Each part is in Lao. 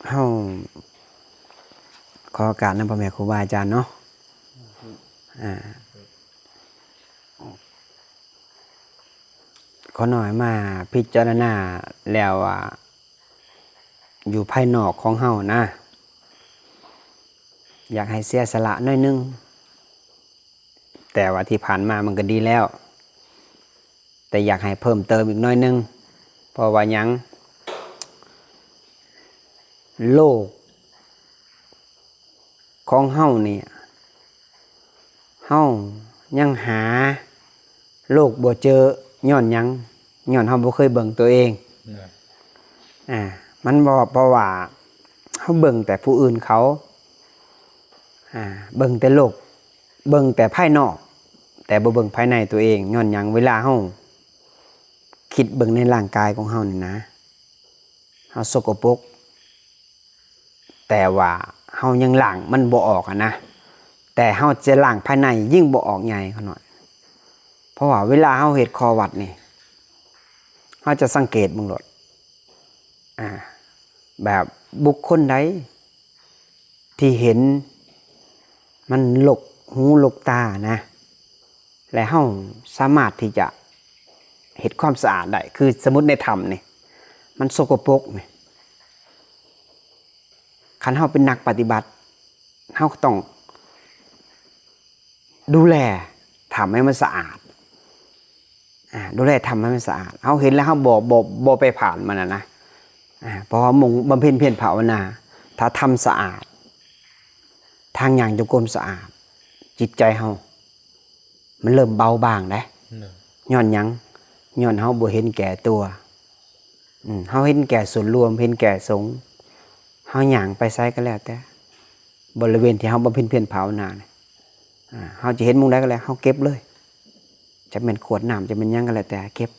ເຮົາຂໍໂອກາດນຳພໍ່ແມ່ຄູບາອາຈານເນາະ ອ່າ ຂໍນ້ອຍມາພິຈາລະນາແລ້ວວ່າ ຢູ່ພາຍນອກຂອງເຮົານະ ຢາກໃຫ້ເສຍສະຫຼະໜ້ອຍໜຶ່ງ ແຕ່ວ່າທີ່ຜ່ານມາມັນກໍດີແລ້ວ ແຕ່ຢາກໃຫ້ເພີ່ມເຕີມອີກໜ້ອຍໜຶ່ງ ເພາະວ່າຫຍັງ? ໂລກຂອງເຮົານີ້ ເຮົາຍັງຫາໂລກບໍ່ເຈີ ຍ້ອນຫຍັງ? ຍ້ອນເຮົາບໍ່ເຄີຍເບິ່ງຕົວເອງ ນະ ອ່າ ມັນບໍ່ ເພາະວ່າເຮົາເບິ່ງແຕ່ຜູ້ອື່ນເຂົາ ອ່າ ເບິ່ງແຕ່ໂລກ ເບິ່ງແຕ່ພາຍນອກ ແຕ່ບໍ່ເບິ່ງພາຍໃນຕົວເອງ ຍ້ອນຫຍັງ? ເວລາເຮົາຄິດເບິ່ງໃນຮ່າງກາຍຂອງເຮົານີ້ນະ ເຮົາສົກກະປົກ ແຕ່ວ່າເຮົາຍັງລ້າງມັນບໍ່ອອກຫັ້ນນະ ແຕ່ເຮົາຈະລ້າງພາຍໃນຍິ່ງບໍ່ອອກໃຫຍ່ຂະນ້ອຍ ເພາະວ່າເວລາເຮົາເຮັດຂໍ້ວັດນີ້ ເຮົາຈະສັງເກດເບິ່ງໂລດ ອ່າ ແບບບຸກຄົນໃດທີ່ເຫັນມັນລົກຫູລົກຕານະ ແລະ ເຮົາສາມາດທີ່ຈະເຮັດຄວາມສະອາດໄດ້ ຄືສະມຸດໃນຖ້ຳນີ້ ມັນສົກກະປົກນີ້ ຄັນເຮົາເປັນນັກປະຕິບັດ ເຮົາກໍຕ້ອງດູແລຖ້ຳໃຫ້ມັນສະອາດ ອ່າ ດູແລຖ້ຳໃຫ້ມັນສະອາດ ເຮົາເຫັນແລ້ວເຮົາບໍ່ ບໍ່ ບໍ່ໄປຜ່ານມັນນະນະ ອ່າ ເພາະວ່າໝ່ອງບຳເພັນພຽນພາວະນາ ຖ້າຖ້ຳສະອາດ ທາງຍ່າງຈົງກົມສະອາດ ຈິດໃຈເຮົາມັນເລີ່ມເບົາບາງເດ້ ໂດຍ ຍ້ອນຫຍັງ? ຍ້ອນເຮົາບໍ່ເຫັນແກ່ຕົວ ອືມ ເຮົາເຫັນແກ່ສ່ວນລວມ ເຫັນແກ່ສົງ ເຮົາຍ່າງໄປໃສກໍແລ້ວແຕ່ ບໍລິເວນທີ່ເຮົາບຳເພັນພຽນພາວະນານີ້ ອ່າ ເຮົາຈະເຫັນໝ່ອງໃດກໍແລ້ວ ເຮົາເກັບເລີຍ ຈະແມ່ນຂວດນ້ຳ ຈະແມ່ນຫຍັງກໍແລ້ວແຕ່ ເກັບ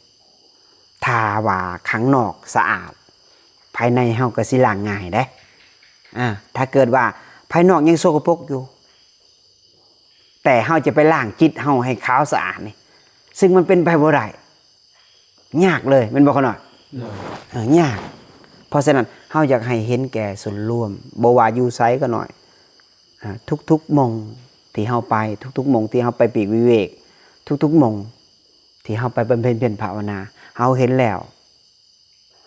ຖ້າວ່າຂ້າງນອກສະອາດ ພາຍໃນເຮົາກໍຊິລ້າງງ່າຍເດ້ ອ່າ ຖ້າເກີດວ່າພາຍນອກຍັງສົກກະປົກຢູ່ ແຕ່ເຮົາຈະໄປລ້າງຈິດເຮົາໃຫ້ຂາວສະອາດນີ້ ຊຶ່ງມັນເປັນໄປບໍ່ໄດ້ ຍາກເລີຍ ແມ່ນບໍ່ຂະນ້ອຍ? ໂດຍ ເອີ ຍາກ. ເພາະສະນັ້ນ ເຮົາຢາກໃຫ້ເຫັນແກ່ສ່ວນລວມ ບໍ່ວ່າຢູ່ໃສກໍນ້ອຍ ອາ ທຸກໆໝ່ອງທີ່ເຮົາໄປ ທຸກໆໝ່ອງທີ່ເຮົາໄປປີກວິເວກ ທຸກໆໝ່ອງທີ່ເຮົາໄປບຳເພັນພຽນພາວະນາ ເຮົາເຫັນແລ້ວ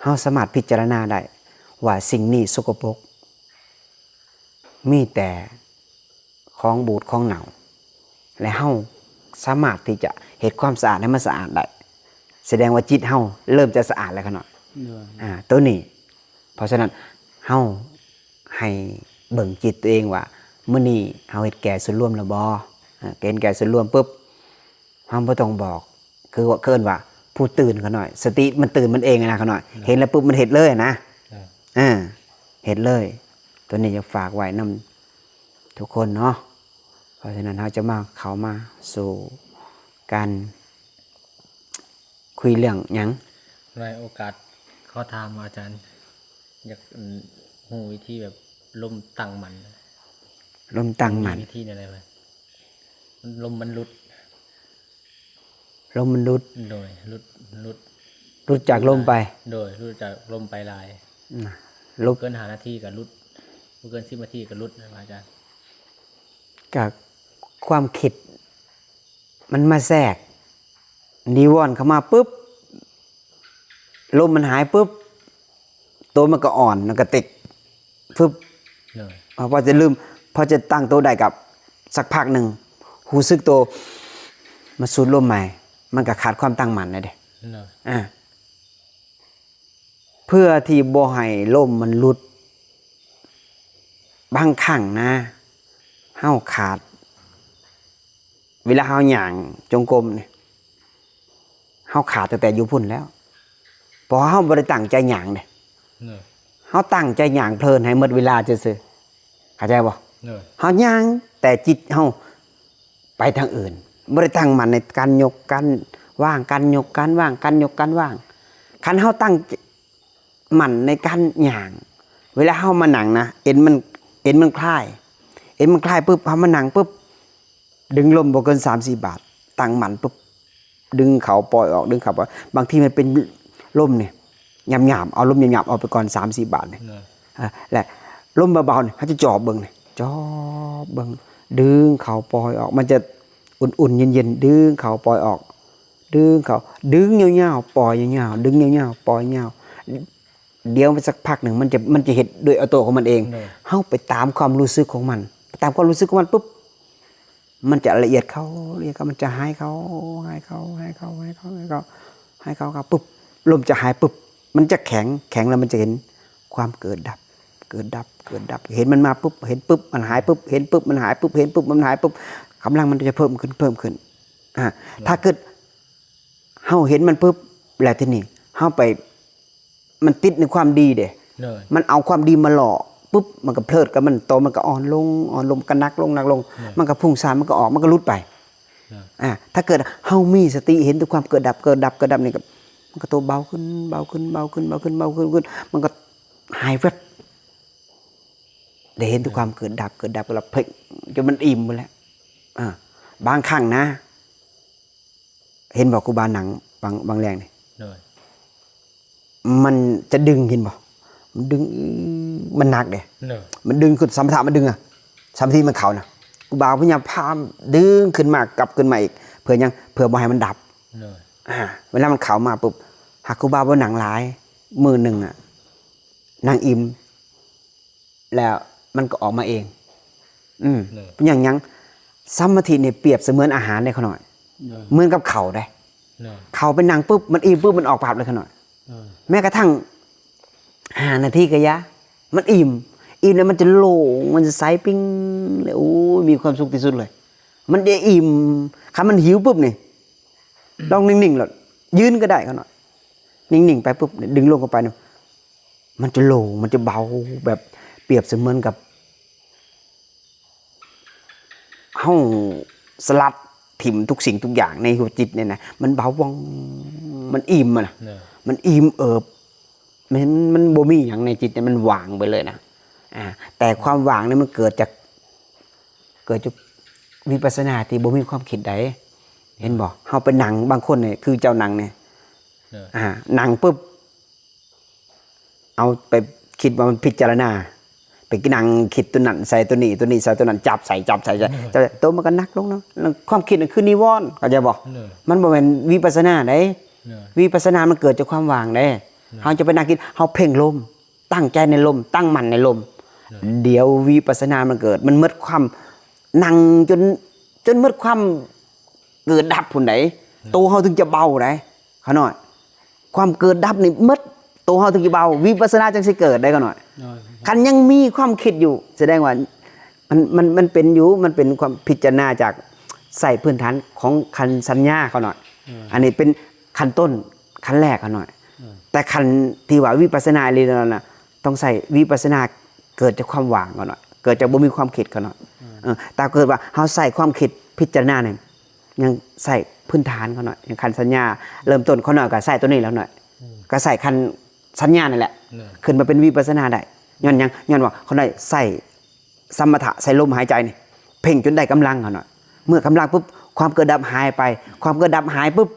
ເຮົາສາມາດພິຈາລະນາໄດ້ວ່າສິ່ງນີ້ສົກກະປົກ ມີແຕ່ຂອງບູດຂອງເນົ່າ ແລະ ເຮົາສາມາດທີ່ຈະເຮັດຄວາມສະອາດໃຫ້ມັນສະອາດໄດ້ ສະແດງວ່າຈິດເຮົາເລີ່ມຈະສະອາດແລ້ວຂະນ້ອຍ. ໂດຍ ອ່າ ໂຕນີ້ ເພາະສະນັ້ນ ເຮົາໃຫ້ເບິ່ງຈິດຕົວເອງວ່າ ມື້ນີ້ເຮົາເຮັດແກ່ສ່ວນລວມແລ້ວບໍ່? ເອີ ເຫັນແກ່ສ່ວນລວມປຶບ ເຮົາບໍ່ຕ້ອງບອກ ຄືວ່າ ເອີ້ນວ່າຜູ້ຕື່ນຂະນ້ອຍ ສະຕິມັນຕື່ນມັນເອງນະຂະນ້ອຍ ເຫັນແລ້ວປຶບມັນເຮັດເລີຍນະ ເອີ ເຮັດເລີຍ. ໂຕນີ້ຢາກຝາກໄວ້ນຳທຸກຄົນເນາະ. ເພາະສະນັ້ນ ເຮົາຈະມາ ເຂົ້າມາສູ່ການຄຸຍເລື່ອງຫຍັງ? ໃນໂອກາດ ຂໍຖາມອາຈານ ຢາກ ຮູ້ວິທີແບບລົມຕັ້ງໝັ້ນ ລົມຕັ້ງໝັ້ນ ມີວິທີແນວໃດ? ລົມມັນຫຼຸດ ລົມມັນຫຼຸດ ໂດຍ ຫຼຸດ ຫຼຸດ ຫຼຸດຈາກລົມໄປ ໂດຍ ຫຼຸດຈາກລົມໄປຫຼາຍ ນະ ລົມ ເກີນຫ້ານາທີກໍຫຼຸດ ບໍ່ເກີນສິບນາທີກໍຫຼຸດນະອາຈານ. ກະຄວາມຄິດມັນມາແຊກ ນິວອນເຂົ້າມາປຶບ ລົມມັນຫາຍປຶບ ໂຕມັນກໍອ່ອນ ແລ້ວກໍຕິກ ຟຶບ ໂດຍ ພໍຈະລືມ ພໍຈະຕັ້ງໂຕໄດ້ກັບ ສັກພັກໜຶ່ງ ຮູ້ສຶກໂຕ ມາສູດລົມໃໝ່ ມັນກໍຂາດຄວາມຕັ້ງໝັ້ນແລ້ວເດ້ ໂດຍ ອ່າ ເພື່ອທີ່ບໍ່ໃຫ້ລົມມັນຫຼຸດ ບາງຄັ້ງນະ ເຮົາຂາດ ເວລາເຮົາຍ່າງຈົງກົມນີ້ ເຮົາຂາດຕັ້ງແຕ່ຢູ່ພຸ້ນແລ້ວ ເພາະເຮົາບໍ່ໄດ້ຕັ້ງໃຈຍ່າງເດ້ ໂດຍ ເຮົາຕັ້ງໃຈຍ່າງເພີນໃຫ້ໝົດເວລາຊື່ໆ ເຂົ້າໃຈບໍ່? ໂດຍ ເຮົາຍ່າງ ແຕ່ຈິດເຮົາໄປທາງອື່ນ ບໍ່ໄດ້ຕັ້ງໝັ້ນໃນການຍົກ ການວາງ ການຍົກ ການວາງ ການຍົກ ການວາງ. ຄັນເຮົາຕັ້ງ ໝັ້ນໃນການຍ່າງ ເວລາເຮົາມານັ່ງນະ ເອັນມັນ ເອັນມັນຄລາຍ ເອັນມັນຄລາຍປຶບ ເຮົາມານັ່ງປຶບ ດຶງລົມບໍ່ເກີນສາມສີ່ບາດ ຕັ້ງໝັ້ນປຶບ ດຶງເຂົ້າປ່ອຍອອກ ດຶງເຂົ້າປ່ອຍ ບາງທີມັນເປັນລົມນີ້ ຫຍາບໆ ເອົາລົມຫຍາບໆອອກໄປກ່ອນສາມສີ່ບາດນີ້ ໂດຍ ອ່າ ແລະ ລົມເບົາໆນີ້ ເຮົາຈະຈອບເບິ່ງນີ້ ຈອບເບິ່ງ ດຶງເຂົ້າ ປ່ອຍອອກ ມັນຈະອຸ່ນໆ ເຢັນໆ ດຶງເຂົ້າ ປ່ອຍອອກ ດຶງເຂົ້າ ດຶງຍາວໆ ປ່ອຍຍາວໆ ດຶງຍາວໆ ປ່ອຍຍາວ. ດຽວໄປສັກພັກໜຶ່ງ ມັນຈະ ມັນຈະເຮັດໂດຍອອໂຕຂອງມັນເອງ. ໂດຍ ເຮົາໄປຕາມຄວາມຮູ້ສຶກຂອງມັນ ໄປຕາມຄວາມຮູ້ສຶກຂອງມັນປຸບ ມັນຈະລະອຽດເຂົ້າ ລະອຽດເຂົ້າ ມັນຈະຫາຍເຂົ້າ ຫາຍເຂົ້າ ຫາຍເຂົ້າ ຫາຍເຂົ້າ ຫາຍເຂົ້າ ຫາຍເຂົ້າ ເຂົ້າ ປຶບ ລົມຈະຫາຍປຶບ ມັນຈະແຂງ ແຂງແລ້ວມັນຈະເຫັນຄວາມເກີດດັບ ເກີດດັບ ເກີດດັບ ເຫັນມັນມາປຶບ ເຫັນປຶບ ມັນຫາຍປຶບ ເຫັນປຶບ ມັນຫາຍປຶບ ເຫັນປຶບ ມັນຫາຍປຶບ ກຳລັງມັນຈະເພີ່ມຂຶ້ນ ເພີ່ມຂຶ້ນ. ອ່າ ໂດຍ ຖ້າເກີດເຮົາເຫັນມັນປຶບ ແລ້ວທີນີ້ເຮົາໄປ ມັນຕິດໃນຄວາມດີເດ້. ໂດຍ ມັນເອົາຄວາມດີມາຫຼໍ່ປຶບ ມັນກໍເພີດກັບມັນ ໂຕມັນກໍອ່ອນລົງ ອ່ອນລົງ ກໍໜັກລົງ ໜັກລົງ. ໂດຍ ມັນກໍພຸ້ງສ້ານ ມັນກໍອອກ ມັນກໍຫຼຸດໄປ. ໂດຍ ອ່າ ຖ້າເກີດເຮົາມີສະຕິ ເຫັນແຕ່ຄວາມເກີດດັບ ເກີດດັບ ເກີດດັບນີ້ ກໍ ມັນກໍໂຕເບົາຂຶ້ນ ເບົາຂຶ້ນ ເບົາຂຶ້ນ ເບົາຂຶ້ນ ເບົາຂຶ້ນ ເບົາຂຶ້ນ ມັນກໍຫາຍແວັບ ໄດ້ເຫັນແຕ່ ໂດຍ ຄວາມເກີດດັບ ເກີດດັບ ແລ້ວເພັງ ຈົນມັນອີ່ມໝົດແລ້ວ. ອ່າ ບາງຄັ້ງນະ ເຫັນບໍ່ ຄູບານັ່ງບາງ ບາງແລງນີ້ ໂດຍ ມັນຈະດຶງ ເຫັນບໍ່ ມັນດຶງ ມັນໜັກເດ້. ໂດຍ ມັນດຶງຂຶ້ນ ສະມະຖະມັນດຶງອະ ສະມາທິມັນເຂົ້ານະ ຄູບາພະຍາຍາມພາມດຶງຂຶ້ນມາ ກັບຂຶ້ນມາອີກ ເພື່ອຫຍັງ? ເພື່ອບໍ່ໃຫ້ມັນດັບ. ໂດຍ ອ່າ ເວລາມັນເຂົ້າມາປຶບ ຫາກຄູບາບໍ່ນັ່ງຫຼາຍ ມື້ໜຶ່ງອະ ນັ່ງອີ່ມ ແລ້ວມັນກໍອອກມາເອງ. ອືມ ໂດຍ ເປັນຫຍັງ ຫຍັງ? ສະມາທິນີ້ປຽບສະເໝືອນອາຫານເດ້ຂ້ານ້ອຍ. ໂດຍ ເໝືອນກັບເຂົ້າເດ້. ໂດຍ ເຂົ້າໄປນັ່ງປຶບ ມັນອີ່ມປຶບ ມັນອອກປາບເລີຍຂ້ານ້ອຍ. ໂດຍ ແມ້ກະທັ່ງຫ້ານາທີກະຢ່າ ມັນອີ່ມ ອີ່ມແລ້ວມັນຈະໂລ່ງ ມັນຈະໃສປິ້ງເລີຍ ໂອ້ຍ ມີຄວາມສຸກທີ່ສຸດເລີຍ ມັນຈະອີ່ມ. ຄັນມັນຫິວປຶບນີ້ ລອງນິ່ງໆ ໂລດ ຢືນກໍໄດ້ຂ້ານ້ອຍ ນິ່ງໆ ໄປປຶບ ດຶງລົງເຂົ້າໄປນີ້ ມັນຈະໂລ່ງ ມັນຈະເບົາ ແບບປຽບສະເໝືອນກັບເຮົາສະຫຼັດຖິ້ມທຸກສິ່ງທຸກຢ່າງໃນຫົວຈິດນີ້ນະ ມັນເບົາວ່ອງ ມັນອີ່ມຫັ້ນນະ. ໂດຍ ມັນອີ່ມເອີບ ມັນ ມັນບໍ່ມີຫຍັງໃນຈິດນີ້ ມັນວ່າງໄປເລີຍນະ. ອ່າ ແຕ່ຄວາມວ່າງນີ້ມັນເກີດຈາກ ເກີດຈາກວິປັດສະນາທີ່ບໍ່ມີຄວາມຄິດໃດ ເຫັນບໍ່? ເຮົາໄປນັ່ງ ບາງຄົນນີ້ ຄືເຈົ້ານັ່ງນີ້ ໂດຍ ອ່າ ນັ່ງປຶບ ເອົາໄປຄິດວ່າມັນພິຈາລະນາ ໄປນັ່ງຄິດໂຕນັ້ນໃສ່ໂຕນີ້ ໂຕນີ້ໃສ່ໂຕນັ້ນ ຈັບໃສ່ ຈັບໃສ່ ຈັບໃສ່ ໂຕມັນກໍໜັກລົງເນາະ. ຄວາມຄິດນັ້ນຄືນິວອນ ເຂົ້າໃຈບໍ່? ໂດຍ ມັນບໍ່ແມ່ນວິປັດສະນາໃດ. ໂດຍ ວິປັດສະນາມັນເກີດຈາກຄວາມວ່າງເດ້. ໂດຍ ເຮົາຈະໄປນັ່ງຄິດ ເຮົາເພັ່ງລົມ ຕັ້ງໃຈໃນລົມ ຕັ້ງໝັ້ນໃນລົມ. ໂດຍ ດຽວວິປັດສະນາມັນເກີດ ມັນໝົດຄວາມ ນັ່ງຈົນ ຈົນໝົດຄວາມເກີດດັບພຸ້ນໃດ. ໂດຍ ໂຕເຮົາເຖິງຈະເບົາໃດຂ້ານ້ອຍ ຄວາມເກີດດັບນີ້ໝົດ ໂຕເຮົາເຖິງຈະເບົາ ວິປັດສະນາຈັ່ງຊິເກີດໄດ໋ຂ້ານ້ອຍ. ໂດຍ ຄັນຍັງມີຄວາມຄິດຢູ່ ສະແດງວ່າມັນ ມັນ ມັນເປັນຢູ່ ມັນເປັນຄວາມພິຈາລະນາຈາກໃຊ້ພື້ນຖານຂອງຂັ້ນສັນຍາຂ້ານ້ອຍ. ໂດຍ ອັນນີ້ເປັນຂັ້ນຕົ້ນ ຂັ້ນແລກຂ້ານ້ອຍ. ໂດຍ ແຕ່ຂັ້ນທີ່ວ່າວິປັດສະນາອີ່ຫຼີນັ້ນນະ ຕ້ອງໃຊ້ວິປັດສະນາເກີດຈາກຄວາມວ່າງກ່ອນເນາະ ເກີດຈາກບໍ່ມີຄວາມຄິດກ່ອນເນາະ. ອືມ ເອີ ແຕ່ເກີດວ່າເຮົາໃຊ້ຄວາມຄິດພິຈາລະນານີ້ ຍັງໃຊ້ພື້ນຖານກ່ອນເນາະ ຍັງຂັ້ນສັນຍາເລີ່ມຕົ້ນ ຂ້ານ້ອຍກໍໃຊ້ໂຕນີ້ແລ້ວເນາະ. ອືມ ກໍໃຊ້ຂັ້ນສັນຍານີ້ແຫຼະ ໂດຍ ຂຶ້ນມາເປັນວິປັດສະນາໄດ້. ຍ້ອນຫຍັງ? ຍ້ອນວ່າຂ້ານ້ອຍໃຊ້ສະມະຖະ ໃຊ້ລົມຫາຍໃຈນີ້ ເພັ່ງຈົນໄດ້ກຳລັງຂ້ານ້ອຍ. ເມື່ອກຳລັງປຶບ ຄວາມເກີດດັບຫາຍໄປ ຄວາມເກີດດັບຫາຍປຶບ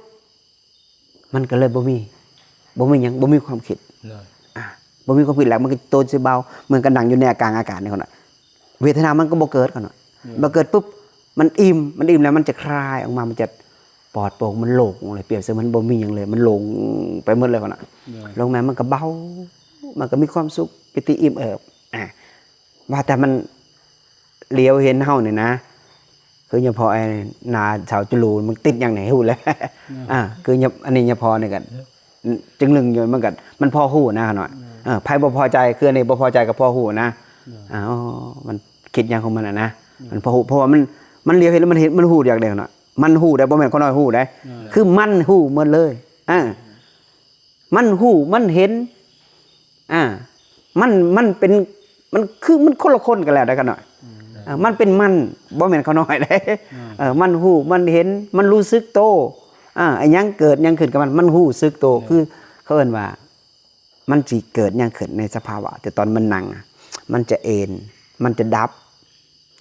ມັນກໍເລີຍບໍ່ມີ ບໍ່ມີຫຍັງ ບໍ່ມີຄວາມຄິດ. ໂດຍ ອ່າ ບໍ່ມີຄວາມຄິດແລ້ວ ມັນກໍໂຕຊິເບົາ ເໝືອນກັບນັ່ງຢູ່ໃນກາງອາກາດນີ້ຫັ້ນນະ ເວທະນາມັນກໍບໍ່ເກີດຫັ້ນນະ. ໂດຍ ບໍ່ເກີດປຶບ ມັນອີ່ມ ມັນອີ່ມແລ້ວມັນຈະຄາຍອອກມາ ມັນຈະປອດໂປ່ງ ມັນໂລ່ງເລີຍ ປຽບສະເໝືອນບໍ່ມີຫຍັງເລີຍ ມັນໂລ່ງໄປໝົດເລີຍຫັ້ນນະ. ໂດຍ ລົງມາມັນກໍເບົາ ມັນກໍມີຄວາມສຸກ ປີຕິອີ່ມເອີບ. ອ່າ ວ່າແຕ່ມັນຫຼຽວເຫັນເຮົານີ້ນະ ຄືຍາພໍ່ ໄອ້ໜ້າເຖົ້າຈະຫຼູ ມັນຕິດຫຍັງນີ້ຮູ້ແລ້ວ. ອືມ ອ່າ ຄືຍາ ອັນນີ້ຍາພໍ່ນີ້ກໍ ອືມ ຈຶ່ງລຶ້ງຢູ່ ມັນກໍ ມັນພໍຮູ້ນະຂ້ານ້ອຍ. ອືມ ເອີ ໃຜບໍ່ພໍໃຈ ຄືອັນນີ້ບໍ່ພໍໃຈກໍພໍຮູ້ນະ. ອືມ ອ່າ ອໍ ມັນຄິດຫຍັງຂອງມັນນະ ອືມ ມັນພໍຮູ້ ເພາະວ່າມັນ ມັນຫຼຽວເຫັນແລ້ວມັນເຫັນ ມັນຮູ້ຢາກໄດ້ຂ້ານ້ອຍ ມັນຮູ້ໄດ້ ບໍ່ແມ່ນຂ້ານ້ອຍຮູ້ໄດ້. ອືມ ຄືມັນຮູ້ໝົດເລີຍ. ອ່າ ມັນຮູ້ ມັນເຫັນ ອ່າ ມັນ ມັນເປັນ ມັນຄື ມັນຄົນລະຄົນກັນແລ້ວໄດ໋ຂ້ານ້ອຍ. ອືມ ເອີ ມັນເປັນມັນ ບໍ່ແມ່ນຂ້ານ້ອຍເດ້. ອືມ ເອີ ມັນຮູ້ ມັນເຫັນ ມັນຮູ້ສຶກໂຕ. ອ່າ ອີ່ຫຍັງເກີດຫຍັງຂຶ້ນກັບມັນ ມັນຮູ້ສຶກໂຕ. ອືມ ຄືເຂົາເອີ້ນວ່າ ມັນຊິເກີດຫຍັງຂຶ້ນໃນສະພາວະ ແຕ່ຕອນມັນນັ່ງ ມັນຈະເອນ ມັນຈະດັບ.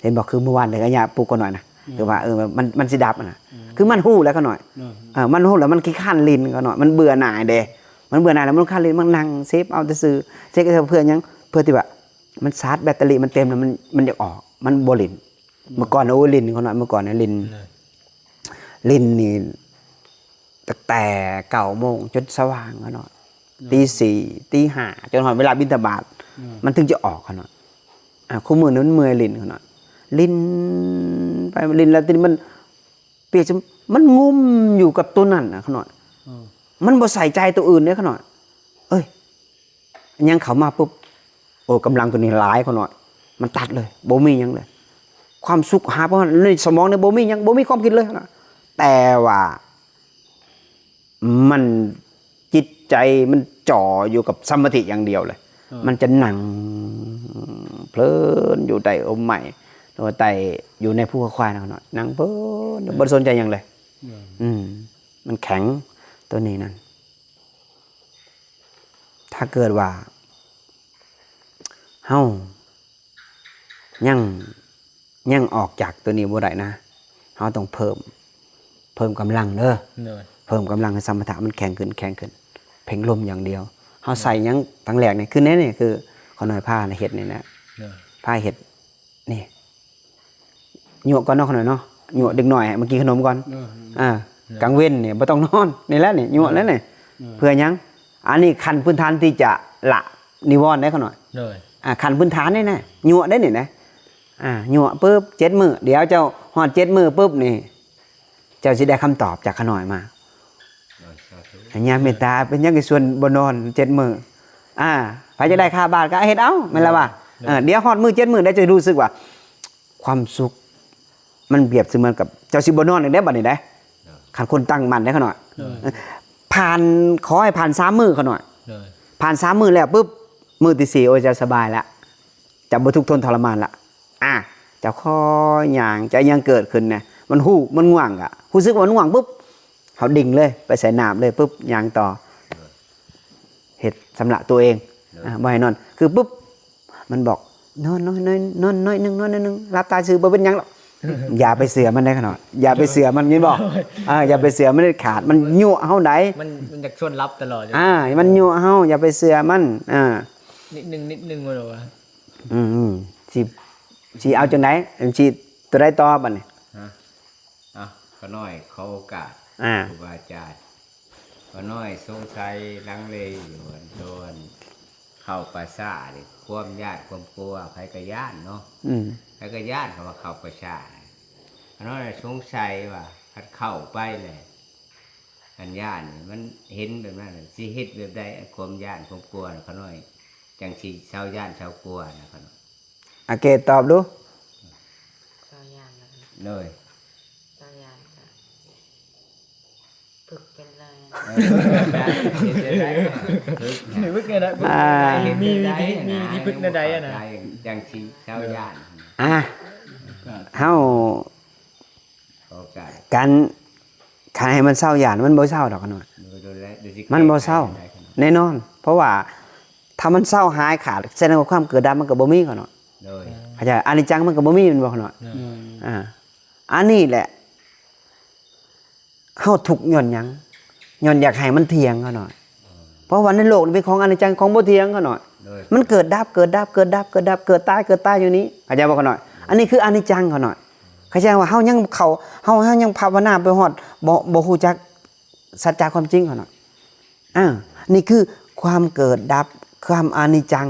ເຫັນບໍ່? ຄືມື້ວານນີ້ກໍຍາປຸກຂ້ານ້ອຍນະ ອືມ ຄືວ່າ ເອີ ມັນ ມັນຊິດັບຫັ້ນນະ. ອືມ ຄືມັນຮູ້ແລ້ວຂ້ານ້ອຍ. ອືມ ເອີ ມັນຮູ້ແລ້ວ ມັນຂີ້ຄ້ານຫຼິ້ນຂ້ານ້ອຍ ມັນເບື່ອໜ່າຍເດ້. ມັນເບື່ອໜ່າຍແລ້ວ ມັນຄ້ານຫຼິ້ນ ມັນນັ່ງເສບເອົາແຕ່ຊື່ ເສບເພື່ອຫຍັງ? ເພື່ອທີ່ວ່າມັນຊາດແບັດເຕີຣີມັນເຕັມແລ້ວ ມັນ ມັນຢາກອອກ ມັນບໍ່ຫຼິ້ນ. ເມື່ອກ່ອນ ໂອ້ຍ ຫຼິ້ນ ຂ້ານ້ອຍ ເມື່ອກ່ອນນີ້ຫຼິ້ນ ຫຼິ້ນນີ້ຕັ້ງແຕ່ເກົ້າໂມງຈົນສະຫວ່າງ ຂ້ານ້ອຍ ຕີສີ່ ຕີຫ້າ ຈົນຮອດເວລາບິນທະບາດ ມັນເຖິງຈະອອກ ຂ້ານ້ອຍ. ອ່າ ຄູ່ມື້ນີ້ມັນເມື່ອຍຫຼິ້ນ ຂ້ານ້ອຍ ຫຼິ້ນໄປ ຫຼິ້ນແລ້ວທີນີ້ມັນ ປຽກຈະ ມັນງຸ້ມຢູ່ກັບໂຕນັ້ນນະ ຂະນ້ອຍ. ເອີ ມັນບໍ່ໃສ່ໃຈໂຕອື່ນເດ້ ຂະນ້ອຍ. ເອີຍ ຫຍັງເຂົ້າມາປຸບ ໂອ້ ກຳລັງໂຕນີ້ຫຼາຍ ຂະນ້ອຍ ມັນຕັດເລີຍ ບໍ່ມີຫຍັງເລີຍ. ຄວາມສຸກຫາຍໄປ ໃນສະໝອງນີ້ບໍ່ມີຫຍັງ ບໍ່ມີຄວາມຄິດເລີຍ ຂະນ້ອຍ. ແຕ່ວ່າ ມັນ ຈິດໃຈມັນຈ່ອຢູ່ກັບສະມາທິຢ່າງດຽວເລີຍ. ເອີ ມັນຈະນັ່ງເພີນຢູ່ໃຕ້ຮົ່ມໄມ້ ຫຼືວ່າໃຕ້ ຢູ່ໃນພູເຂົາຄວາຍນະ ຂະນ້ອຍ ນັ່ງເພີນ ເອີ ບໍ່ໄດ້ສົນໃຈຫຍັງເລີຍ. ເອີ ອືມ ມັນແຂງໂຕນີ້ນັ້ນ. ຖ້າເກີດວ່າເຮົາຍັງ ຍັງອອກຈາກໂຕນີ້ບໍ່ໄດ້ນະ ເຮົາຕ້ອງເພີ່ມ ເພີ່ມກຳລັງເດີ. ໂດຍ ເພີ່ມກຳລັງໃຫ້ສະມະຖະມັນແຂງຂຶ້ນ ແຂງຂຶ້ນ ເພັງລົມຢ່າງດຽວ. ເຮົາໃສ່ຫຍັງຄັ້ງແລກນີ້ ຄືແນວນີ້ ຄືຂ້ານ້ອຍພາເຮັດນີ້ນະ. ໂດຍ ພາເຮັດນີ້ ຍົວະກ່ອນເນາະ ຂ້ານ້ອຍເນາະ ຍົວະເດັກນ້ອຍໃຫ້ມາກິນຂະໜົມກ່ອນ. ໂດຍ ອ່າ ກາງເວັນນີ້ບໍ່ຕ້ອງນອນ ນີ້ແຫຼະນີ້ ຍົວະແລ້ວນີ້. ໂດຍ ເພື່ອຫຍັງ? ອັນນີ້ຂັ້ນພື້ນຖານທີ່ຈະລະນິວອນເດ້ ຂ້ານ້ອຍ. ໂດຍ ອ່າ ຂັ້ນພື້ນຖານນີ້ນະ ຍົວະໄດ້ນີ້ນະ. ອ່າ ຍົວະປຶບ ເຈັດມື້ ດຽວເຈົ້າຮອດເຈັດມື້ປຶບນີ້ ເຈົ້າຊິໄດ້ຄຳຕອບຈາກຂ້ານ້ອຍມາ. ໂດຍ ສາທຸ ຍາເມດຕາ ເປັນຫຍັງຄືຊວນບໍ່ນອນເຈັດມື້? ອ່າ ໃຜຈະໄດ້ຄ່າບາດກໍເຮັດເອົາ ແມ່ນລະວ່າ. ໂດຍ ເອີ ດຽວຮອດມື້ເຈັດມື້ ດຽວເຈົ້າຈະຮູ້ສຶກວ່າ ຄວາມສຸກມັນປຽບສະເໝືອນກັບເຈົ້າຊິບໍ່ນອນອີກແລ້ວບັດນີ້ເດ້. ໂດຍ ຄັນຄົນຕັ້ງໝັ້ນເດ້ ຂ້ານ້ອຍ. ໂດຍ ຜ່ານ ຂໍໃຫ້ຜ່ານສາມມື້ ຂ້ານ້ອຍ. ໂດຍ ຜ່ານສາມມື້ແລ້ວປຶບ ມື້ທີສີ່ ໂອ້ຍ ເຈົ້າສະບາຍລະ ເຈົ້າບໍ່ທຸກທົນທໍລະມານລະ. ອ່າ ເຈົ້າຄ່ອຍຍ່າງ ເຈົ້າຍັງເກີດຂຶ້ນນະ ມັນຮູ້ ມັນງ່ວງ ກະຮູ້ສຶກວ່າມັນງ່ວງປຶບ ເຮົາດິ່ງເລີຍ ໄປໃສ່ນ້ຳເລີຍປຶບ ຍ່າງຕໍ່ ເຮັດຊຳລະຕົວເອງ. ໂດຍ ອ່າ ບໍ່ໃຫ້ນອນ ຄືປຶບ ມັນບອກ ນອນ ນອນ ນອນ ນອນໜ້ອຍໜຶ່ງ ນອນໜ້ອຍໜຶ່ງ ຫຼັບຕາຊື່ ບໍ່ເປັນຫຍັງດອກ. ຢ່າໄປເຊື່ອມັນເດ້ ຂະນ້ອຍ ຢ່າໄປເຊື່ອມັນ ຍິນບໍ່? ເອີ ຢ່າໄປເຊື່ອມັນເດັດຂາດ ມັນຍົວະເຮົາໃດ໋. ມັນ ມັນຢາກຊວນຫຼັບຕະຫຼອດ. ອ່າ ມັນຍົວະເຮົາ ຢ່າໄປເຊື່ອມັນ. ອ່າ ນິດໜຶ່ງ ນິດໜຶ່ງ ມັນບອກວ່າ ອືມ ອືມ ຊິ ຊິເອົາຈັ່ງໃດ? ຊິໂຕໃດຕໍ່ບັດນີ້? ຮະ? ເອົາ ຂ້ານ້ອຍຂໍໂອກາດ ອ່າ ຄູບາອາຈານ. ຂ້ານ້ອຍສົງໄສລັງເລຢູ່ ອັນໂຕ ອັນເຂົ້າປ່າຊ້ານີ້ ຄວາມຢ້ານຄວາມກົວ ໃຜກໍຢ້ານເນາະ. ອືມ ໃຜກໍຢ້ານຄຳວ່າເຂົ້າປ່າຊ້າ. ຂ້ານ້ອຍສົງໄສວ່າ ຄັນເຂົ້າໄປແລ້ວ ອັນຢ້ານນີ້ມັນເຫັນແບບນັ້ນ ຊິເຮັດແບບໃດ? ຄວາມຢ້ານຄວາມກົວ ຂ້ານ້ອຍຈັ່ງຊິເຊົາຢ້ານເຊົາກົວນະ ຂ້ານ້ອຍ. ອາເກດຕອບດູ. ເຊົາຢ້ານແລ້ວ ໂດຍ ເຊົາຢ້ານກໍຝຶກເປັນເລີຍ. ເອີ ຝຶກແນວໃດ? ອ່າ ມີວິທີ ມີວິທີຝຶກແນວໃດນະ ຈັ່ງຊິເຊົາຢ້ານ? ອ່າ ເຮົາ ການ ການໃຫ້ມັນເຊົາຢ້ານ ມັນບໍ່ເຊົາດອກ ຂະນ້ອຍ. ໂດຍ ໂດຍ ໂດຍ ມັນບໍ່ເຊົາ ແນ່ນອນ ເພາະວ່າຖ້າມັນເຊົາຫາຍຂາດ ສະແດງວ່າຄວາມເກີດດັບມັນກໍບໍ່ມີ ຂະນ້ອຍ. ໂດຍ ເຂົ້າໃຈ ອະນິດຈັງມັນກໍບໍ່ມີ ແມ່ນບໍ່ ຂະນ້ອຍ? ໂດຍ ອ່າ ອັນນີ້ແຫຼະ ເຮົາທຸກຍ້ອນຫຍັງ? ຍ້ອນຢາກໃຫ້ມັນທ່ຽງ ຂະນ້ອຍ. ເພາະວ່າໃນໂລກນີ້ເປັນຂອງອະນິດຈັງ ຂອງບໍ່ທ່ຽງ ຂະນ້ອຍ. ໂດຍ ມັນເກີດດັບ ເກີດດັບ ເກີດດັບ ເກີດດັບ ເກີດຕາຍ ເກີດຕາຍຢູ່ນີ້ ເຂົ້າໃຈບໍ່ ຂະນ້ອຍ? ອັນນີ້ຄືອະນິດຈັງ ຂະນ້ອຍ. ເຂົ້າໃຈວ່າເຮົາຍັງເຂົ້າ ເຮົາ ເຮົາຍັງພາວະນາໄປຮອດ ບໍ່ ບໍ່ຮູ້ຈັກສັດຈະຄວາມຈິງ ຂະນ້ອຍ. ອ່າ ນີ້ຄືຄວາມເກີດດັບ ຄວາມອະນິດຈັງ.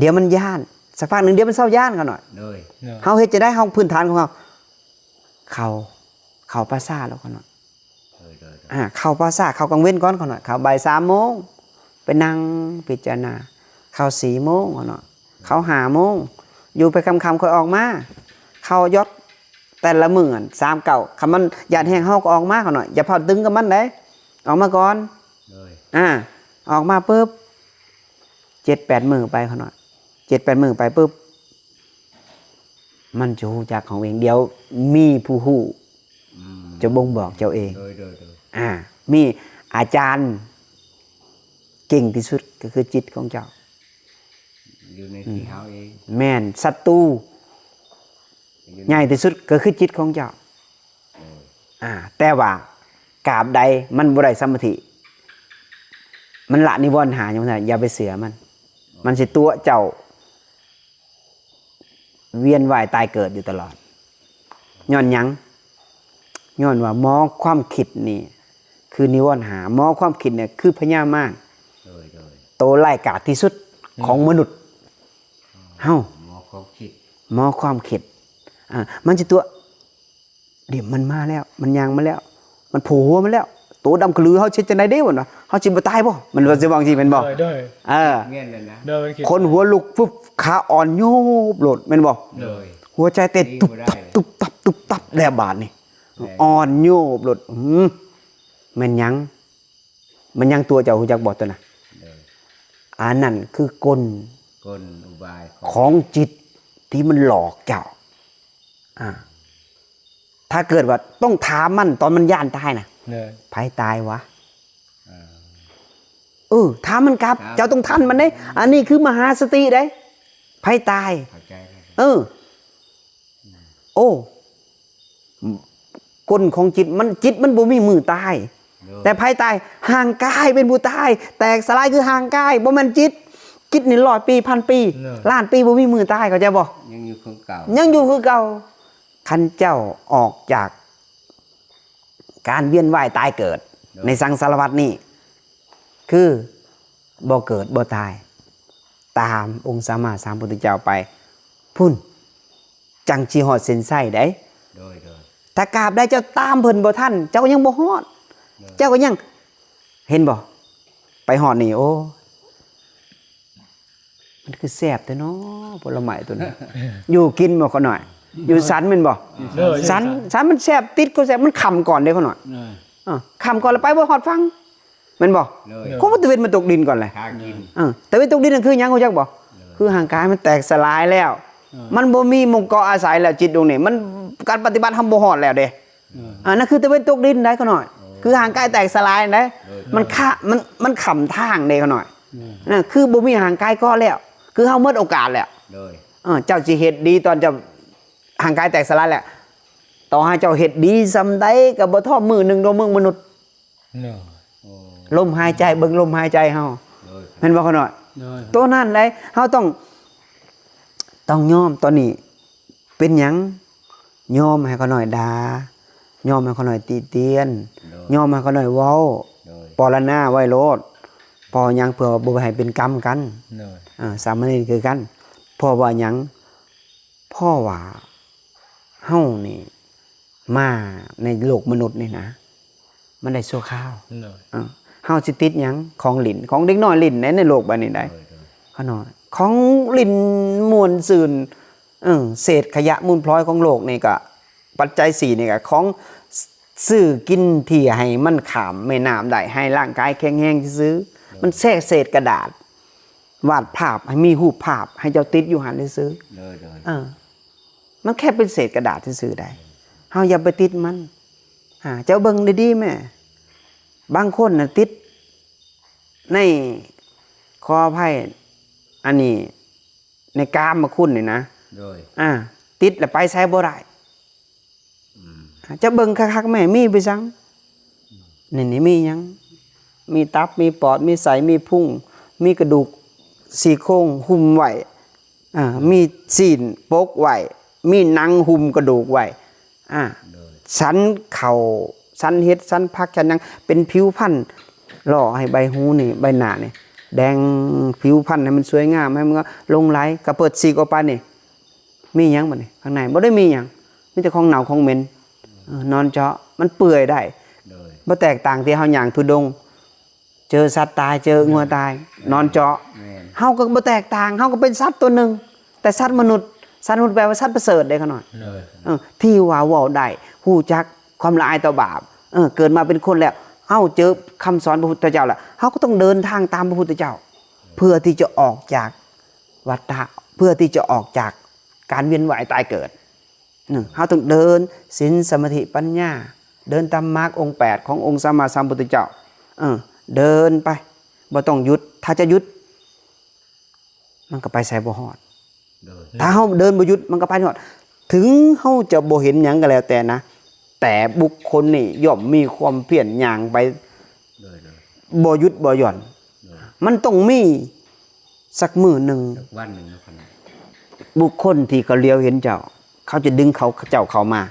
ດຽວມັນຢ້ານ ສັກພັກໜຶ່ງ ດຽວມັນເຊົາຢ້ານ ຂະນ້ອຍ. ໂດຍ ໂດຍ ເຮົາເຮັດຈັ່ງໃດ? ເຮົາພື້ນຖານຂອງເຮົາ ເຂົ້າ ເຂົ້າປ່າຊ້າແລ້ວ ຂະນ້ອຍ. ໂດຍ ໂດຍ ໂດຍ ອ່າ ເຂົ້າປ່າຊ້າ ເຂົ້າກາງເວັນກ່ອນ ຂະນ້ອຍ. ເຂົ້າບ່າຍສາມໂມງ ໄປນັ່ງພິຈາລະນາ. ເຂົ້າສີ່ໂມງ ຂະນ້ອຍ. ເຂົ້າຫ້າໂມງ ຢູ່ໄປຄ່ຳໆ ຄ່ອຍອອກມາ. ເຂົ້າຢອດແຕ່ລະມື້ ສາມເກົ້າ ຄັນມັນຢ້ານແຮງ ເຮົາກໍອອກມາ ຂະນ້ອຍ. ຢ່າພ້າວຕຶງກັບມັນໃດ ອອກມາກ່ອນ. ໂດຍ ອ່າ ອອກມາປຶບ ເຈັດແປດມື້ໄປ ຂະນ້ອຍ. ເຈັດແປດມື້ໄປປຶບ ມັນຈະຮູ້ຈັກຂອງເອງ. ດຽວມີຜູ້ຮູ້ ອືມ ຈະບົ່ງບອກເຈົ້າເອງ. ໂດຍ ໂດຍ ໂດຍ ອ່າ ມີອາຈານເກັ່ງທີ່ສຸດກໍຄືຈິດຂອງເຈົ້າ ຢູ່ໃນ ອືມ ທີ່ເຮົາເອງ. ແມ່ນ ສັດຕູ ຢູ່ໃນ ໃຫຍ່ທີ່ສຸດກໍຄືຈິດຂອງເຈົ້າ. ໂດຍ ອ່າ ແຕ່ວ່າກາບໃດມັນບໍ່ໄດ້ສະມາທິ ມັນລະນິວອນຫ້າ ຈັ່ງຊັ້ນ ຢ່າໄປເຊື່ອມັນ. ມັນຊິຕົວະເຈົ້າ ວຽນວ່າຍຕາຍເກີດຢູ່ຕະຫຼອດ. ຍ້ອນຫຍັງ? ຍ້ອນວ່າໝໍຄວາມຄິດນີ້ຄືນິວອນຫ້າ, ໝໍຄວາມຄິດນີ້ຄືພະຍາມານ ໂດຍ ໂດຍ ໂຕຮ້າຍກາດທີ່ສຸດ ອືມ ຂອງມະນຸດເຮົາ. ໝໍຄວາມຄິດ ໝໍຄວາມຄິດ ອ່າ ມັນຊິຕົວະ ດຽວມັນມາແລ້ວ ມັນຍ່າງມາແລ້ວ ມັນໂຜຫົວມາແລ້ວ ໂຕດຳກະລື ເຮົາຊິເຮັດຈັ່ງໃດເດ້? ມັນວ່າ ເຮົາຊິບໍ່ຕາຍບໍ່? ມັນວ່າຊິເວົ້າຈັ່ງຊີ້ແມ່ນບໍ່? ໂດຍ ໂດຍ ເອີ ແມ່ນແລ້ວນະ ໂດຍ ມັນຄິດ ຄົນຫົວລຸກຟຶບ ຂາອ່ອນໂຍບໂລດ ແມ່ນບໍ່? ໂດຍ ຫົວໃຈເຕັ້ນຕຸບຕັບ ຕຸບຕັບ ຕຸບຕັບ ແລ້ວບາດນີ້ ແມ່ນ ອ່ອນໂຍບໂລດ. ອືມ ແມ່ນຫຍັງ? ມັນຍັງຕົວເຈົ້າ ຮູ້ຈັກບໍ່ຕົວນັ້ນ? ໂດຍ ອັນນັ້ນຄືກົນ ກົນອຸບາຍຂອງ ຂອງຈິດທີ່ມັນຫຼອກເຈົ້າ. ອ່າ ຖ້າເກີດວ່າຕ້ອງຖາມມັນຕອນມັນຢ້ານຕາຍນະ ໂດຍ ໃຜຕາຍວະ? ເອີ ເອີ ຖາມມັນກັບ ຖາມ ເຈົ້າຕ້ອງທັນມັນເດ້. ອັນນີ້ຄືມະຫາສະຕິເດ້ ໃຜຕາຍ? ເຂົ້າໃຈແລ້ວ ເອີ ໂອ້ ກົນຂອງຈິດ ມັນ ຈິດມັນບໍ່ມີມື້ຕາຍ ໂດຍ ແຕ່ໃຜຕາຍ? ຮ່າງກາຍເປັນຜູ້ຕາຍ ແຕກສະຫຼາຍຄືຮ່າງກາຍ ບໍ່ແມ່ນຈິດ. ຈິດນີ້ຮ້ອຍປີ ພັນປີ ໂດຍ ລ້ານປີ ບໍ່ມີມື້ຕາຍ ເຂົ້າໃຈບໍ່? ຍັງຢູ່ຄືເກົ່າ ຍັງຢູ່ຄືເກົ່າ. ຄັນເຈົ້າອອກຈາກການວຽນວ່າຍຕາຍເກີດ ໂດຍ ໃນສັງສາລະວັດນີ້ ຄືບໍ່ເກີດບໍ່ຕາຍ ຕາມອົງສຳມາສຳພຸດທະເຈົ້າໄປພຸ້ນ ຈັ່ງຊິຮອດເສັ້ນໄຊໄດ໋. ໂດຍ ໂດຍ ຖ້າກາບໃດເຈົ້າຕາມເພິ່ນບໍ່ທັນ ເຈົ້າກໍຍັງບໍ່ຮອດ ໂດຍ ເຈົ້າກໍຍັງ ເຫັນບໍ່? ໄປຮອດນີ້ ໂອ້ ມັນຄືແຊບແທ້ເນາະ ຜົນລະໄມ້ຕົວນີ້ ຢູ່ກິນບໍ່ຂ້ານ້ອຍ? ຢູ່ສັນແມ່ນບໍ່? ໂດຍ ສັນ ສັນມັນແຊບ ຕິດກໍແຊບ ມັນຄ່ຳກ່ອນເດ້ຂ້ານ້ອຍ ໂດຍ ເອີ ຄ່ຳກ່ອນແລ້ວໄປບໍ່ຮອດຝັ່ງ ແມ່ນບໍ່? ໂດຍ ຄົນວ່າຕາເວັນມັນຕົກດິນກ່ອນແຫຼະ ຫາກິນ ເອີ ຕາເວັນຕົກດິນນັ້ນຄືຫຍັງ ຮູ້ຈັກບໍ່? ໂດຍ ຄືຮ່າງກາຍມັນແຕກສະຫຼາຍແລ້ວ ເອີ ມັນບໍ່ມີໝ່ອງເກາະອາໄສແລ້ວ ຈິດດວງນີ້ ມັນ ການປະຕິບັດເຮົາບໍ່ຮອດແລ້ວເດ້ ເອີ ອ່າ ນັ້ນຄືຕາເວັນຕົກດິນໄດ໋ຂ້ານ້ອຍ ໂອ້ ຄືຮ່າງກາຍແຕກສະຫຼາຍໄດ໋ ໂດຍ ມັນຄະ ມັນ ມັນຂ້າມທາງເດ້ຂ້ານ້ອຍ ໂດຍ ນັ້ນຄືບໍ່ມີຮ່າງກາຍເກາະແລ້ວ ຄືເຮົາໝົດໂອກາດແລ້ວ ໂດຍ ເອີ ເຈົ້າຊິເຮັດດີຕອນເຈົ້າຮ່າງກາຍແຕກສະຫຼາຍແລ້ວ ຕໍ່ໃຫ້ເຈົ້າເຮັດດີສ່ຳໃດກໍບໍ່ເທົ່າມື້ໜຶ່ງດອກ ເມືອງມະນຸດ ໂດຍ ໂອ້ ລົມຫາຍໃຈ ເບິ່ງລົມຫາຍໃຈເຮົາ ໂດຍ ແມ່ນບໍ່ຂ້ານ້ອຍ? ໂດຍ ໂຕນັ້ນໃດ໋ ເຮົາຕ້ອງ ຕ້ອງຍອມ ຕອນນີ້ເປັນຫຍັງ ຍອມໃຫ້ຂ້ານ້ອຍດ່າ ຍອມໃຫ້ຂ້ານ້ອຍຕິຕຽນ ໂດຍ ຍອມໃຫ້ຂ້ານ້ອຍເວົ້າ ໂດຍ ປາລະນາໄວ້ໂລດ ເພາະຫຍັງ? ເພື່ອບໍ່ໃຫ້ເປັນກຳກັນ ໂດຍ ເອີ ສາມະເນນຄືກັນ ເພາະວ່າຫຍັງ? ເພາະວ່າເຮົານີ້ມາໃນໂລກມະນຸດນີ້ນະ ມັນໄດ້ຊົ່ວຄາວ ໂດຍ ເອີ ເຮົາຊິຕິດຫຍັງ? ຂອງຫຼິ້ນ ຂອງເດັກນ້ອຍຫຼິ້ນໃນ ໃນໂລກໃບນີ້ໄດ໋ ໂດຍ ໂດຍ ຂະນ້ອຍ ຂອງຫຼິ້ນມ່ວນຊື່ນ ເອີ ເສດຂະຫຍະມູນພລອຍຂອງໂລກນີ້ກະ ປັດໄຈສີ່ນີ້ກະ ຂອງ ຊື້ກິນທີ່ໃຫ້ມັນຂ້າມແມ່ນ້ຳໄດ້ ໃຫ້ຮ່າງກາຍແຂງແຮງຊື່ໆ ໂດຍ ມັນແຄ່ເສດກະດາດ ວາດພາບໃຫ້ມີຮູບພາບ ໃຫ້ເຈົ້າຕິດຢູ່ຫັ້ນຊື່ໆ ໂດຍ ໂດຍ ເອີ ມັນແຄ່ເປັນເສດກະດາດຊື່ໆໄດ໋ ເຮົາຢ່າໄປຕິດມັນ ອ່າ ເຈົ້າເບິ່ງດີໆແມ້ ບາງຄົນນະຕິດໃນ ຂໍອະໄພ ອັນນີ້ ໃນກາມມະຄຸນນີ້ນະ ໂດຍ ອ່າ ຕິດແລ້ວໄປໃສບໍ່ໄດ້ ອືມ ເຈົ້າເບິ່ງຄັກໆແມ້ ມີໄປສັງ ນີ້ ນີ້ມີຫຍັງ? ມີຕັບ ມີປອດ ມີໄສ້ ມີພຸງ ມີກະດູກ ຊີ້ໂຄງຫຸ້ມໄວ້ ອ່າ ມີຊີ້ນປົກໄວ້ ມີໜັງຫຸ້ມກະດູກໄວ້ ອ່າ ໂດຍ ສັນເຂົ້າ ສັນເຫັດ ສັນຜັກ ສັນຫຍັງ ເປັນຜິວພັນ ຫຼໍ່ໃຫ້ໃບຫູນີ້ ໃບໜ້ານີ້ ແດງ ຜິວພັນໃຫ້ມັນສວຍງາມ ໃຫ້ມັນຫຼົງໄຫຼ ກະເປີດສີກອອກໄປນີ້ ມີຫຍັງບັດນີ້? ຂ້າງໃນບໍ່ໄດ້ມີຫຍັງ ມີແຕ່ຂອງເນົ່າຂອງເໝັນ ເອີ ນອນເຈາະ ມັນເປື່ອຍໄດ້ ໂດຍ ບໍ່ແຕກຕ່າງທີ່ເຮົາຍ່າງທຸດົງ ເຈີສັດຕາຍ ເຈີງົວຕາຍ ໂດຍ ນອນເຈາະ ແມ່ນ ເຮົາກໍບໍ່ແຕກຕ່າງ ເຮົາກໍເປັນສັດຕົວໜຶ່ງ ແຕ່ສັດມະນຸດ ສັດມະນຸດແປວ່າສັດປະເສີດເດ້ຂ້ານ້ອຍ ໂດຍ ເອີ ທີ່ວ່າເວົ້າໄດ້ ຮູ້ຈັກຄວາມລະອາຍຕໍ່ບາບ ເອີ ເກີດມາເປັນຄົນແລ້ວ ເຮົາເຈີຄຳສອນພະພຸດທະເຈົ້າແລ້ວ ເຮົາກໍຕ້ອງເດີນທາງຕາມພະພຸດທະເຈົ້າ ເພື່ອທີ່ຈະອອກຈາກວັດຕະ ເພື່ອທີ່ຈະອອກຈາກການວຽນວ່າຍຕາຍເກີດ ເຮົາຕ້ອງເດີນສິນ ສະມາທິ ປັນຍາ ເດີນຕາມມາກອົງແປດຂອງອົງສຳມາສຳພຸດທະເຈົ້າ ເອີ ເດີນໄປ ບໍ່ຕ້ອງຢຸດ ຖ້າຈະຢຸດ ມັນກໍໄປໃສບໍ່ຮອດ ໂດຍ ຖ້າເຮົາເດີນບໍ່ຢຸດ ມັນກໍໄປບໍ່ຮອດ ເຖິງເຮົາຈະບໍ່ເຫັນຫຍັງກໍແລ້ວແຕ່ນະ ແຕ່ບຸກຄົນນີ້ຍ່ອມມີຄວາມພຽນຍ່າງໄປ ໂດຍ ໂດຍ ບໍ່ຢຸດບໍ່ຢ່ອນ ໂດຍ ມັນຕ້ອງມີ ສັກມື້ໜຶ່ງ ສັກວັນໜຶ່ງເນາະຂະນ້ອຍ ບຸກຄົນທີ່ເຂົາຫຼຽວເຫັນເຈົ້າ ເຂົາຈະດຶງເຂົາ ເຈົ້າເຂົ້າມາ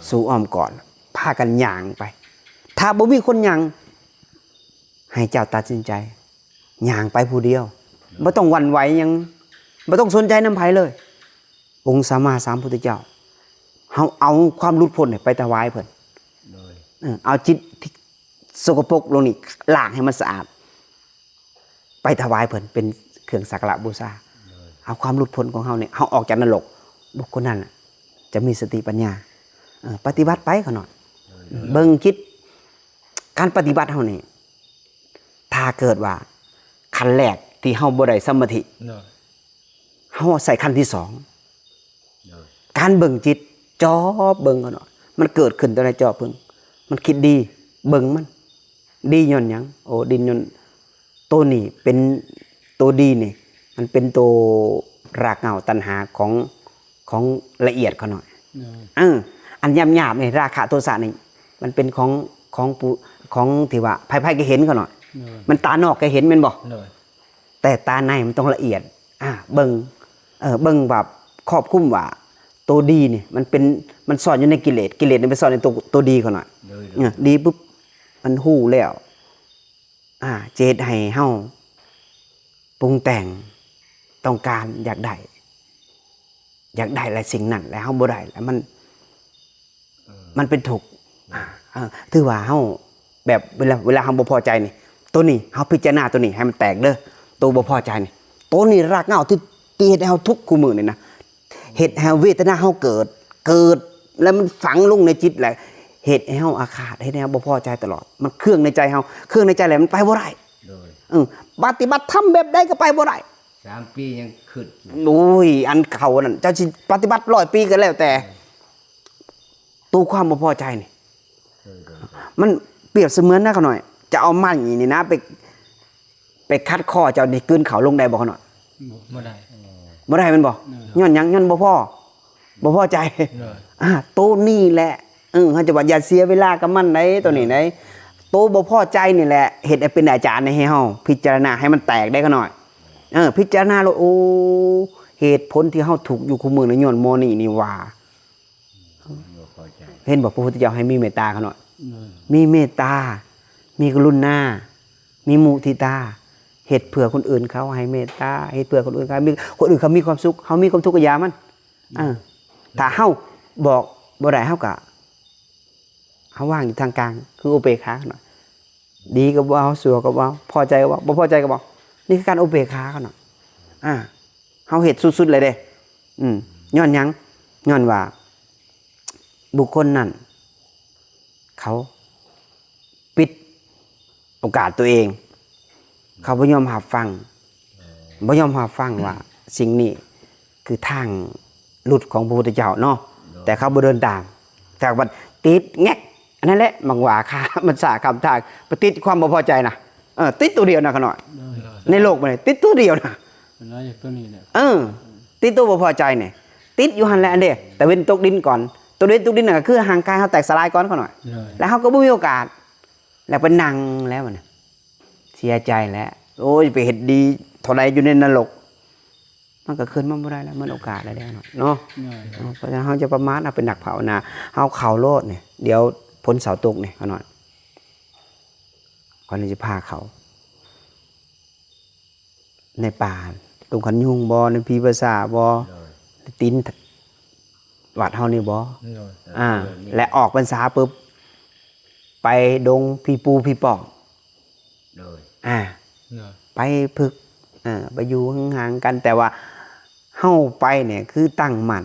ສູ່ອ້ອມກອດ ພາກັນຍ່າງໄປ. ຖ້າບໍ່ມີຄົນຍ່າງ ໃຫ້ເຈົ້າຕັດສິນໃຈຍ່າງໄປຜູ້ດຽວ ບໍ່ຕ້ອງຫວັ່ນໄຫວຫຍັງ ບໍ່ຕ້ອງສົນໃຈນຳໃຜເລີຍ. ອົງສຳມາສຳພຸດທະເຈົ້າ ເຮົາເອົາຄວາມຫຼຸດພົ້ນນີ້ໄປຖວາຍເພິ່ນ ໂດຍ ເອີ ເອົາຈິດທີ່ສົກກະປົກໂລກນີ້ ລ້າງໃຫ້ມັນສະອາດ ໄປຖວາຍເພິ່ນເປັນເຄື່ອງສັກກາລະບູຊາ ໂດຍ ເອົາຄວາມຫຼຸດພົ້ນຂອງເຮົານີ້ ເຮົາອອກຈາກນະລົກ ບຸກຄົນນັ້ນນະຈະມີສະຕິປັນຍາ ເອີ ປະຕິບັດໄປຂະນ້ອຍ ໂດຍ ເບິ່ງຈິດ ການປະຕິບັດເຮົານີ້ ຖ້າເກີດວ່າຂັ້ນແລກທີ່ເຮົາບໍ່ໄດ້ສະມາທິ ໂດຍ ເຮົາໃຊ້ຂັ້ນທີສອງ ໂດຍ ການເບິ່ງຈິດ ຈອບເບິ່ງຂະນ້ອຍ ມັນເກີດຂຶ້ນຕົວໃດ ຈອບເບິ່ງ ມັນຄິດດີ ເບິ່ງມັນ ດີຍ້ອນຫຍັງ? ໂອ້ ດີຍ້ອນໂຕນີ້ເປັນ ໂຕດີນີ້ ມັນເປັນໂຕຮາກເຫງົ້າຕັນຫາຂອງ ຂອງລະອຽດຂະນ້ອຍ ໂດຍ ເອີ ອັນຫຍາບໆນີ້ ລາຄະໂທສະນີ້ ມັນເປັນຂອງ ຂອງຜູ້ ຂອງທີ່ວ່າໃຜໆກໍເຫັນຂະນ້ອຍ ໂດຍ ມັນຕານອກກໍເຫັນແມ່ນບໍ່? ໂດຍ ແຕ່ຕາໃນມັນຕ້ອງລະອຽດ ອ່າ ເບິ່ງ ເອີ ເບິ່ງວ່າຄອບຄຸມວ່າໂຕດີນີ້ ມັນເປັນ ມັນຊ້ອນຢູ່ໃນກິເລດ ກິເລດນີ້ໄປຊ້ອນໃນໂຕ ໂຕດີຂະນ້ອຍ ໂດຍ ໂດຍ ເອີ ດີປຶບ ມັນຮູ້ແລ້ວ ອ່າ ຈະເຮັດໃຫ້ເຮົາປຸງແຕ່ງ ຕ້ອງການ ຢາກໄດ້ ຢາກໄດ້ແລ້ວສິ່ງນັ້ນ ແລ້ວເຮົາບໍ່ໄດ້ ແລ້ວມັນ ເອີ ມັນເປັນທຸກ ເອີ ອ່າ ເອີ ຖືວ່າເຮົາແບບເວລາ ເວລາເຮົາບໍ່ພໍໃຈນີ້ ໂຕນີ້ເຮົາພິຈາລະນາໂຕນີ້ໃຫ້ມັນແຕກເດີ ໂຕບໍ່ພໍໃຈນີ້ ໂຕນີ້ຮາກເຫງົ້າທີ່ ທີ່ເຮັດໃຫ້ເຮົາທຸກຄູ່ມື້ນີ້ນະ ເຮັດໃຫ້ເວທະນາເຮົາເກີດ ເກີດ ແລ້ວມັນຝັງລົງໃນຈິດ ແລ້ວເຮັດໃຫ້ເຮົາອາຄາດ ເຮັດໃຫ້ເຮົາບໍ່ພໍໃຈຕະຫຼອດ ມັນເຄືອງໃນໃຈເຮົາ ເຄືອງໃນໃຈແລ້ວມັນໄປບໍ່ໄດ້ ໂດຍ ເອີ ປະຕິບັດທຳແບບໃດກໍໄປບໍ່ໄດ້ ສາມປີຍັງຄຶດຢູ່ ໂອ້ຍ ອັນເຂົານັ້ນ ເຈົ້າຊິປະຕິບັດຮ້ອຍປີກໍແລ້ວແຕ່ ໂຕຄວາມບໍ່ພໍໃຈນີ້ ໂດຍ ໂດຍ ມັນປຽບສະເໝືອນນະຂະນ້ອຍ ຈະເອົາໄມ້ນີ້ນະ ໄປ ໄປຂັດຄໍເຈົ້ານີ້ ກືນເຂົ້າລົງໄດ້ບໍ່ຂະນ້ອຍ? ບໍ່ ບໍ່ໄດ້ ບໍ່ໄດ້ແມ່ນບໍ່? ໂດຍ ຍ້ອນຫຍັງ? ຍ້ອນບໍ່ພໍ ບໍ່ພໍໃຈ ໂດຍ ອ່າ ໂຕນີ້ແຫຼະ ເອີ ເຮົາຈະວ່າຢ່າເສຍເວລາກັບມັນໄດ໋ ໂຕນີ້ໄດ໋ ໂຕບໍ່ພໍໃຈນີ້ແຫຼະ ເຮັດໃຫ້ເປັນອາຈານໃຫ້ເຮົາ ພິຈາລະນາໃຫ້ມັນແຕກໄດ້ຂະນ້ອຍ ເອີ ພິຈາລະນາໂລດ ໂອ້ ເຫດຜົນທີ່ເຮົາທຸກຢູ່ຄູ່ມື້ນີ້ ຍ້ອນໝໍນີ້ນີ້ຫວ່າ ບໍ່ພໍໃຈ ເຫັນບໍ່? ພະພຸດທະເຈົ້າໃຫ້ມີເມດຕາຂະນ້ອຍ ໂດຍ ມີເມດຕາ ມີກະລຸນາ ມີມຸທິຕາ ເຮັດເພື່ອຄົນອື່ນເຂົາ ໃຫ້ເມດຕາ ເຮັດເພື່ອຄົນອື່ນເຂົາ ມີ ຄົນອື່ນເຂົາມີຄວາມສຸກ ເຮົາມີຄວາມທຸກກໍຢ່າມັນ ເອີ ຖ້າເຮົາບອກບໍ່ໄດ້ ເຮົາກໍ ເຮົາວາງຢູ່ທາງກາງ ຄືອຸເບກຂາຂະນ້ອຍ ດີກໍບໍ່ເອົາ ຊົ່ວກໍບໍ່ເອົາ ພໍໃຈກໍບໍ່ ບໍ່ພໍໃຈກໍບໍ່ ນີ້ຄືການອຸເບກຂາຂະນ້ອຍ ອ່າ ເຮົາເຮັດສຸດໆເລີຍເດ້ ອືມ ຍ້ອນຫຍັງ? ຍ້ອນວ່າບຸກຄົນນັ້ນ ເຂົາປິດໂອກາດຕົວເອງ ເຂົາບໍ່ຍອມຮັບຟັງ ບໍ່ຍອມຮັບຟັງວ່າສິ່ງນີ້ຄືທາງຫຼຸດຂອງພະພຸດທະເຈົ້າເນາະ ແຕ່ເຂົາບໍ່ເດີນຕາມ ແຕ່ວ່າຕິດແງກ ອັນນັ້ນແຫຼະ ມັກວ່າຄາ ມັນສາຄຳທາງ ໄປຕິດຄວາມບໍ່ພໍໃຈນະ ເອີ ຕິດໂຕດຽວນະຂະນ້ອຍ ໂດຍ ໃນໂລກບັດນີ້ຕິດໂຕດຽວນະ ເປັນຫຼາຍຈາກໂຕນີ້ແຫຼະ ເອີ ຕິດໂຕບໍ່ພໍໃຈນີ້ ຕິດຢູ່ຫັ້ນແຫຼະ ອັນເດ້ ຕາເວັນຕົກດິນກ່ອນ ຕາເວັນຕົກດິນນັ້ນກໍຄືຮ່າງກາຍເຮົາແຕກສະຫຼາຍກ່ອນຂະນ້ອຍ ໂດຍ ແລ້ວເຮົາກໍບໍ່ມີໂອກາດ ແລ້ວໄປນັ່ງແລ້ວບັດນີ້ ເສຍໃຈແຫຼະ ໂອ້ຍ ໄປເຮັດດີເທົ່າໃດຢູ່ໃນນະລົກ ມັນກໍຄືນມາບໍ່ໄດ້ແລ້ວ ໝົດໂອກາດແລ້ວເດ້ເນາະ ເນາະ ໂດຍ ເນາະ ເພາະສະນັ້ນເຮົາຢ່າປະໝາດ ເຮົາເປັນນັກພາວະນາ ເຮົາເຂົ້າໂລດນີ້ ດຽວຝົນເສົາຕົກນີ້ຂະນ້ອຍ ຂ້ອຍຊິພາເຂົ້າໃນປ່າ ດົງຂັນຍຸງບໍ່ ໃນຜີປາສາດບໍ່ ໂດຍ ໃນຕີນວັດເຮົານີ້ບໍ່ ໂດຍ ອ່າ ແລະອອກພັນສາປຶບ ໄປດົງຜີປູຜີປ່ອງ ໂດຍ ອ່າ ໂດຍ ໄປຝຶກ ເອີ ໄປຢູ່ຫ່າງໆກັນ ແຕ່ວ່າເຮົາໄປນີ້ຄືຕັ້ງໝັ້ນ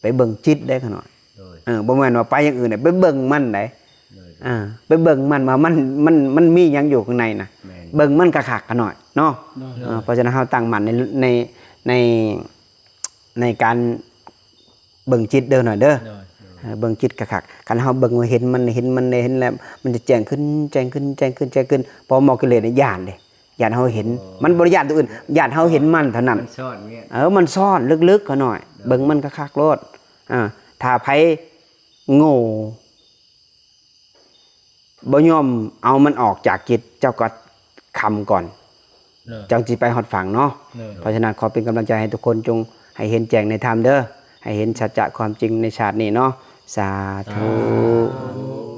ໄປເບິ່ງຈິດເດ້ຂະນ້ອຍ ໂດຍ ເອີ ບໍ່ແມ່ນວ່າໄປຢ່າງອື່ນເດ້ ໄປເບິ່ງມັນໄດ໋ ໂດຍ ອ່າ ໄປເບິ່ງມັນວ່າມັນ ມັນ ມັນມີຫຍັງຢູ່ຂ້າງໃນນະ ແມ່ນ ເບິ່ງມັນຄັກໆຂະນ້ອຍເນາະ ໂດຍ ເອີ ເພາະສະນັ້ນເຮົາຕັ້ງໝັ້ນໃນ ໃນ ໃນ ໃນການ ເບິ່ງຈິດເດີໜ້ອຍເດີ ໂດຍ ໂດຍ ເອີ ເບິ່ງຈິດຄັກໆ ຄັນເຮົາເບິ່ງວ່າເຫັນມັນ ເຫັນມັນ ເຫັນແລ້ວ ມັນຈະແຈ້ງຂຶ້ນ ແຈ້ງຂຶ້ນ ແຈ້ງຂຶ້ນ ແຈ້ງຂຶ້ນ ເພາະໝໍກິເລດນີ້ຢ້ານເດ້ ຢ້ານເຮົາເຫັນ ໂອ້ ມັນບໍ່ໄດ້ຢ້ານຕົວອື່ນ ຢ້ານເຮົາເຫັນມັນເທົ່ານັ້ນ ມັນຊ້ອນເນຍ ເອີ ມັນຊ້ອນເລິກໆຂະນ້ອຍ ໂດຍ ເບິ່ງມັນຄັກໆໂລດ ອ່າ ຖ້າໃຜໂງ່ ບໍ່ຍອມເອົາມັນອອກຈາກຈິດ ເຈົ້າກໍຄ້ຳກ່ອນ ໂດຍ ຈັ່ງຊິໄປຮອດຝັ່ງເນາະ. ໂດຍ ເພາະສະນັ້ນ ຂໍເປັນກຳລັງໃຈໃຫ້ທຸກຄົນ ຈົ່ງໃຫ້ເຫັນແຈ້ງໃນທຳເດີ ໃຫ້ເຫັນສັດຈະຄວາມຈິງໃນຊາດນີ້ເນາະ. ສາທຸ.